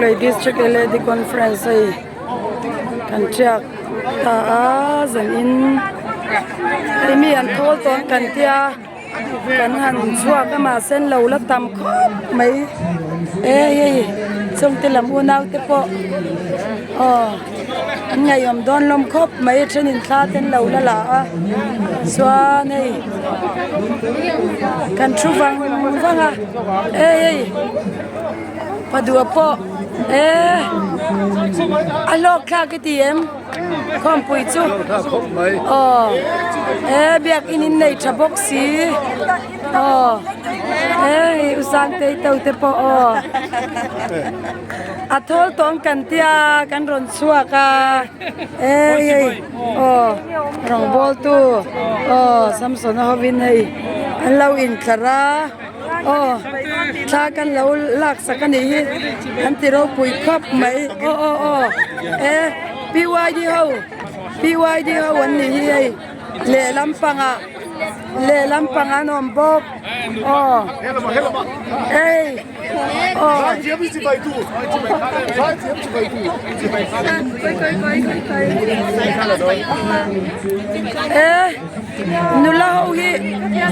Lunglei District LAD Conference hei kan tiak ta a zan in hei mi an thawl tawn kan tia kan han chhuak a mahse an lo la tam khawp mai e hei chungte lam unau te pawh aw an ngaihawm dawn hlawm khawp mai a thenin thla te an lo la la a chuan hei kan thu vang vang a e hei pa duh pawh e a hlawk thlak i ti em khawmpui chu aw e biakin in nei tha bawk si aw e hei u sangtei to te pawh aw a thawl tawng kan tia kan rawn chhuak a e hei aw rawngbawl tu aw samsona hovin hei an lo intlar a. Aw thla kan lo lak sak a nih hi an ti ropui khawp mai aw aw aw e PYD ho PYD ho an nih hi hei lehlam pangah lehlam pangah an awm bawk aw hei aw. E. Nula ho hi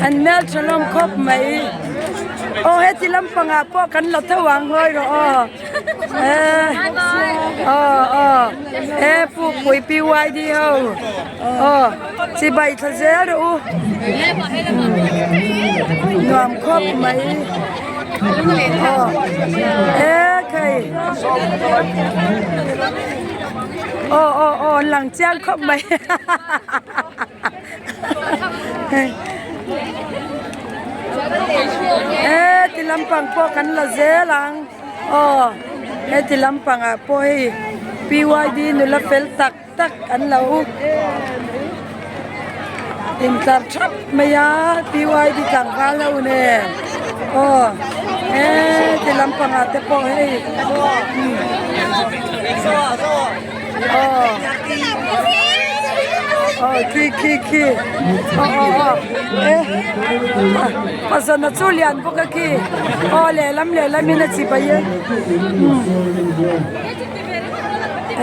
an hmel tha hlawm khawp mai aw heti lampangah pawh kan la tho ang ngawi rawh aw eh aw aw e pukpui PYD ho aw chibai thla zel rawh u nuam khawp mai aw e khai aw aw aw an lang chiang khawp mai. He ti lampang pawh kan la zel ang aw he ti lampang ah pawh hei PYD nula fel tak tak an lo intlar thap mai a PYD tlangval ho nen aw he ti lampang ah te pawh hei Aw khi khi khi aw aw aw e pasana chu lian bawk a khi aw lehlam lehlam in a chi pai e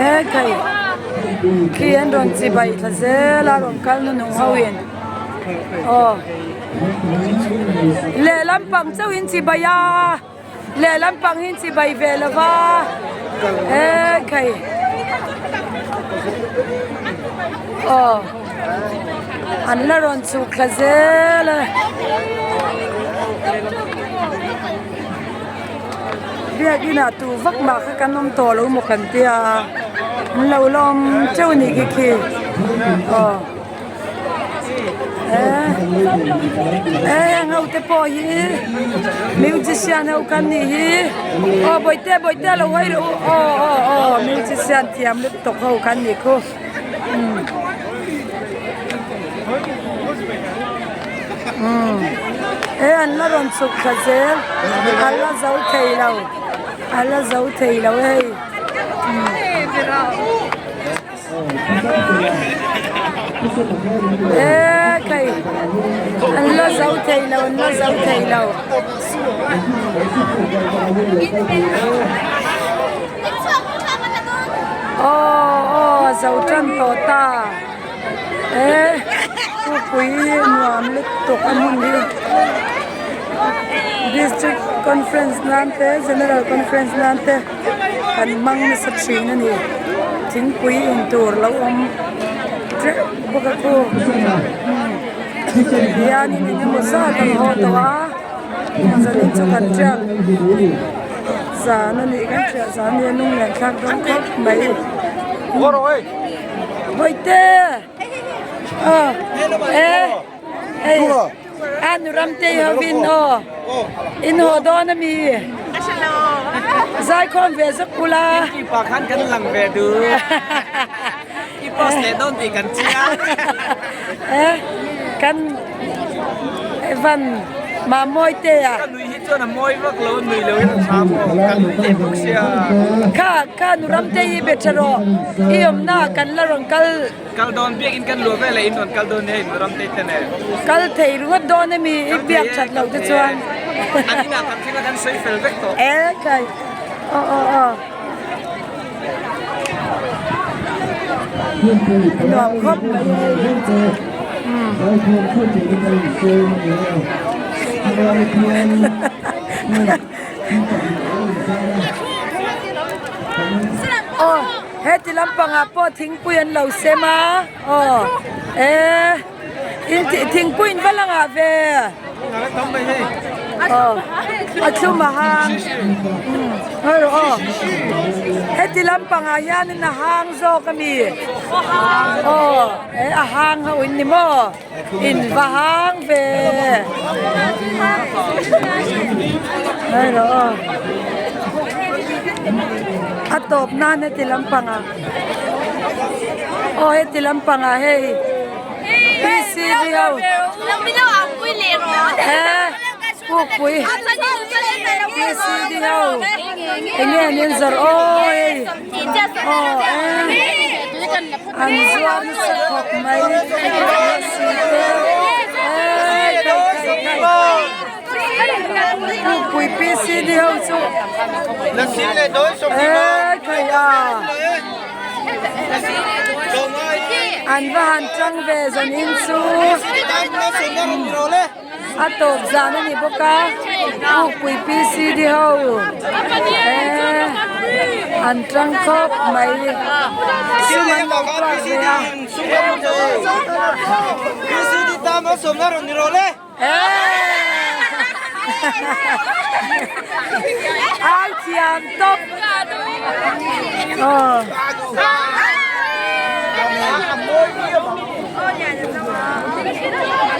e khai khi an rawn chi bai thla zel a rawn kal na nung ho in aw lehlam pang chauh in chi bai a. Lehlam pang hi chibai ve lo va e khai aw an la rawn chhuk thla zel a biakin ah tu vak mah kha kan awm tawh lo maw kan tia an lo la awm teuh a nih khi khi aw. Heng ho te pawh hi musician ho kan nih hi aw bawihte bawihte a lo hawi reuh u aw aw aw musician thiam lutuk ho kan nih khu umm he an la rawn chhuk thla zel a la zo thei lo a la zo thei lo hei. E khai an la zo thei lo an la zo thei lo aw aw a zo tan tawh ta e khawpui nuam lutuk a hmun hi district conference nan te general conference nan te. Kan hmang nasa thin a ni thingpui in tur lo awm teuh bawk a khu hianin eng emaw zat an haw tawh a zanin chu kan tiak zan a nih kan hriat zan a nia lung lian thlak dawn khawp mai bawihte aw e hei. A nu Ramtei hovin aw in haw dawn a mi? Zaikhawm ve zawk ula. I pa khan kan lang ve duh. I post leh dawn tih kan chiang. Eh kan Evan Mamawi te a. Ka nui hi chuan a mawi vak lo nui lo in a tha maw ka nui leh bawk sia. Kha kha nu Ramtei hi be tha rawh i awmna kan la rawn kal. Kal dawn biak in kan luah vel a in rawn kal dawn nia in ram te ten e. Kal thei ringawt dawn emi i biak that loh te chuan. An inah kan thleng a kan sawi fel vek tawh. E kai aw aw aw. A nuam khawp mai hei. Aw heti lampangah pawh thingpui an lo sem a aw e in thingpui in va lang ah ve aw a thlum a hang ngawi rawh aw heti lampangah hianin a hang zawk a mi aw e a hang ho in ni maw. In va hang ve. Hei rawh aw. A tawp nan heti lampangah aw heti lampangah hei PCD ho he pukpui PCD ho enge an inzawrh aw hei aw e. An zuar nasa khawp mai lassi te eii kai kai kai pukpui PCD ho chu eii kai a an va han tang ve zan in chu a tawp zan a ni bawk a pukpui PCD ho eee an tang khawp mai sum an lo tuak ve a eee ai thiam tawp aw.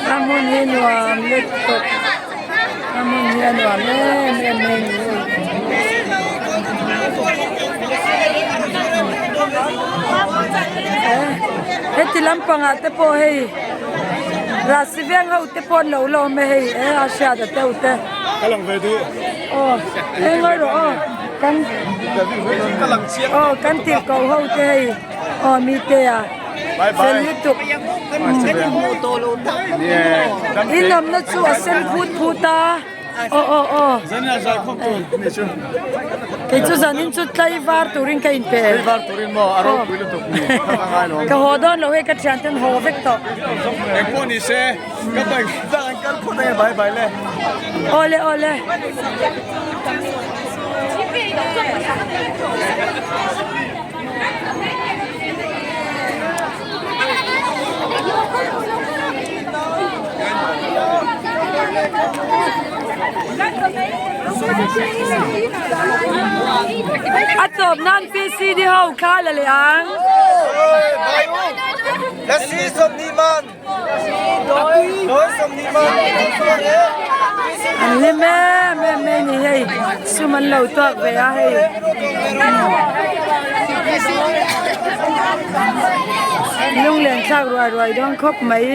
A hmun hi nuam let tawp a hmun hi a nuam em em mai a ni hei heti lampangah te pawh hei rasi veng ho te pawh an lo la awm a hei e a hriat a teuh te aw eng erawh aw kan aw kan tirhkoh ho te hei aw mite a. Fel lutuk. In awmna chu a sen phut phut a. Aw aw aw. Kei chu zanin chu tlai var turin ka inpe. Tlai var turin maw a ropui lutuk ni. Ka haw dawn lo hei ka thian ten haw vek tawh. Engpawh ni se ka bike dang an kal phut ange bye bye le. Awle awle. A tawp nan PCD ho kha la leh ang. An hlim em em mai a ni hei sum an lo tuak ve a hei lunglen thlak ruai ruai dawn khawp mai.